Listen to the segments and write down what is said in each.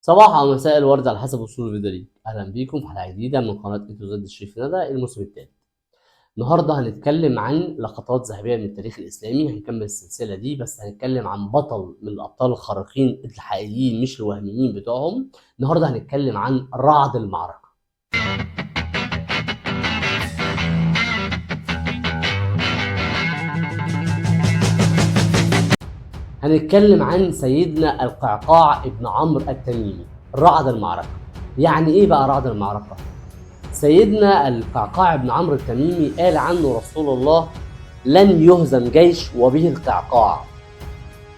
صباح او مساء الورد على حسب وصول الفيديو ليك. اهلا بيكم في حلقة جديدة من قناة A to Z الشريف ندى، الموسم الثالث. النهارده هنتكلم عن لقطات ذهبية من التاريخ الاسلامي، هنكمل السلسلة دي، بس هنتكلم عن بطل من الابطال الخارقين الحقيقيين مش الوهميين بتوعهم. النهارده هنتكلم عن رعد المعركة. هنتكلم عن سيدنا القعقاع ابن عمرو التميمي، رعد المعركة. يعني ايه بقى رعد المعركة؟ سيدنا القعقاع ابن عمرو التميمي قال عنه رسول الله: لن يهزم جيش وبه القعقاع.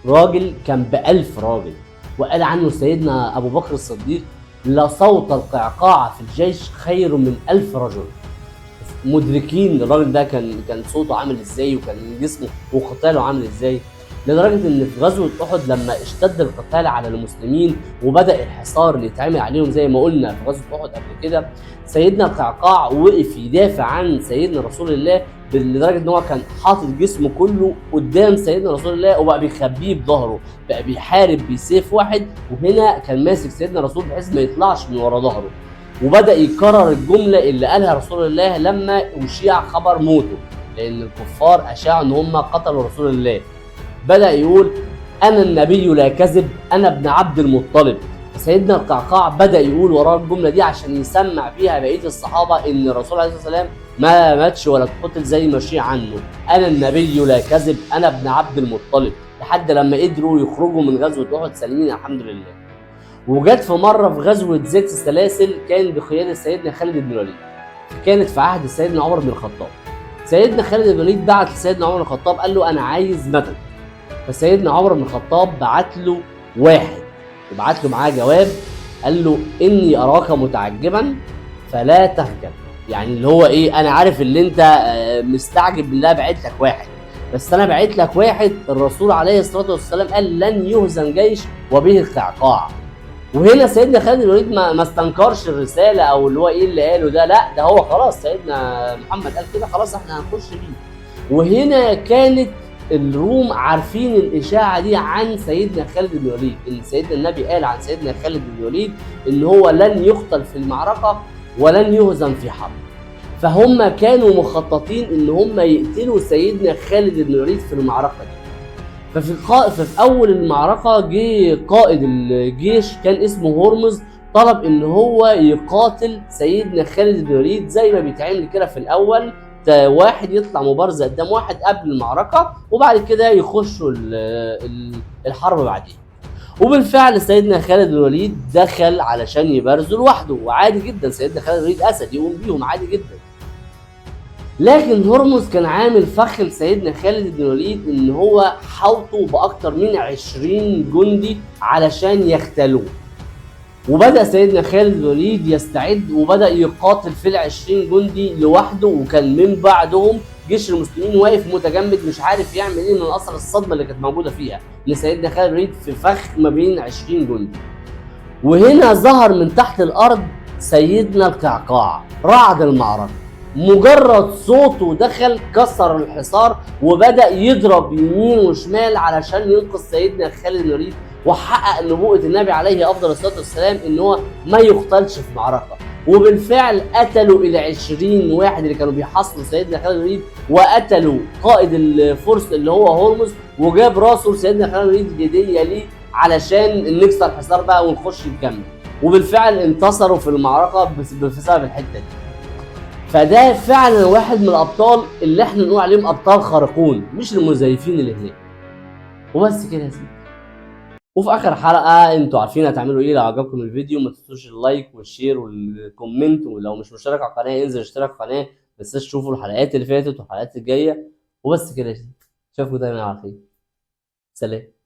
راجل كان ب1000 راجل. وقال عنه سيدنا أبو بكر الصديق: لصوت القعقاع في الجيش خير من 1000 رجل. مدركين الراجل ده كان صوته عامل ازاي، وكان جسمه وقتاله عامل ازاي، لدرجة ان في غزوة احد لما اشتد القتال على المسلمين وبدأ الحصار اللي يتعمل عليهم زي ما قلنا في غزوة احد قبل كده، سيدنا القعقاع وقف يدافع عن سيدنا رسول الله، لدرجة ان هو كان حاطط جسمه كله قدام سيدنا رسول الله وبقى بيخبيه بظهره، بقى بيحارب بسيف واحد، وهنا كان ماسك سيدنا رسول بحيث ما يطلعش من ورا ظهره. وبدأ يكرر الجملة اللي قالها رسول الله لما أشيع خبر موته، لأن الكفار أشاعوا إن هم قتلوا رسول الله. بدأ يقول: أنا النبي لا كذب، أنا ابن عبد المطلب. فسيدنا القعقاع بدأ يقول وراه الجملة دي عشان يسمع بيها بقية الصحابة إن الرسول عليه الصلاة والسلام ما ماتش ولا اتقتل زي ما شيع عنه، أنا النبي لا كذب، أنا ابن عبد المطلب، لحد لما قدروا يخرجوا من غزوة أحد سالمين الحمد لله. وجت في مرة في غزوة ذات السلاسل كان بقيادة سيدنا خالد بن الوليد، كانت في عهد سيدنا عمر بن الخطاب. سيدنا خالد بن الوليد بعت لسيدنا عمر بن الخطاب قال له: أنا عايز مدد. فسيدنا عمر بن الخطاب بعت له واحد، وبعت له معاه جواب قال له: إني أراك متعجبا فلا تخجل. يعني اللي هو إيه، أنا عارف اللي أنت مستعجب بالله بعت لك واحد، بس أنا بعت لك واحد الرسول عليه الصلاة والسلام قال لن يهزم جيش وبه القعقاع. وهنا سيدنا خالد بن الوليد ما استنكرش الرسالة او اللي هو ايه اللي قاله ده، لا ده هو خلاص سيدنا محمد قال كده، خلاص احنا هنخش بيه. وهنا كانت الروم عارفين الاشاعة دي عن سيدنا خالد بن الوليد، ان سيدنا النبي قال عن سيدنا خالد بن الوليد ان هو لن يقتل في المعركة ولن يهزم في حرب. فهم كانوا مخططين ان هم يقتلوا سيدنا خالد بن الوليد في المعركة دي. ففي اول المعركة جه قائد الجيش كان اسمه هرمز، طلب ان هو يقاتل سيدنا خالد بن الوليد زي ما بيتعمل كده في الاول، واحد يطلع مبارزه قدام واحد قبل المعركة وبعد كده يخشوا الحرب بعدين. وبالفعل سيدنا خالد بن الوليد دخل علشان يبارزه لوحده، وعادي جدا سيدنا خالد بن الوليد اسد يقوم بيهم عادي جدا. لكن هرمز كان عامل فخ لسيدنا خالد بن الوليد ان هو حوطه باكتر من 20 جندي علشان يختلوه. وبدا سيدنا خالد بن الوليد يستعد وبدا يقاتل في ال20 جندي لوحده، وكان من بعدهم جيش المسلمين واقف متجمد مش عارف يعمل ايه من اثر الصدمة اللي كانت موجودة فيها ان سيدنا خالد بن الوليد في فخ ما بين 20 جندي. وهنا ظهر من تحت الارض سيدنا القعقاع رعد المعركة، مجرد صوته دخل كسر الحصار وبدأ يضرب يمين وشمال علشان ينقذ سيدنا خالد بن الوليد، وحقق نبوءة النبي عليه أفضل الصلاة والسلام إن هو ما يقتلش في معركة. وبالفعل قتلوا 20 واحد اللي كانوا بيحاصروا سيدنا خالد بن الوليد، وقتلوا قائد الفرس اللي هو هرمز، وجاب راسه لسيدنا خالد بن الوليد هدية ليه علشان نكسر الحصار بقى ونخش نكمل. وبالفعل انتصروا في المعركة بسبب الحتة دي. فده فعلا واحد من الابطال اللي احنا نقول عليهم ابطال خارقون، مش المزيفين اللي هناك. وبس كده يا سيدي. وفي اخر حلقة انتوا عارفين هتعملوا ايه. لو عجبكم الفيديو ما تنسوش ال like وال share وال comment، ولو مش مشترك على القناة انزل اشترك في القناة، ما تنساش تشوفوا الحلقات اللي فاتت والحلقات الجاية. وبس كده يا سيدي، اشوفكم دايما على خير. سلام.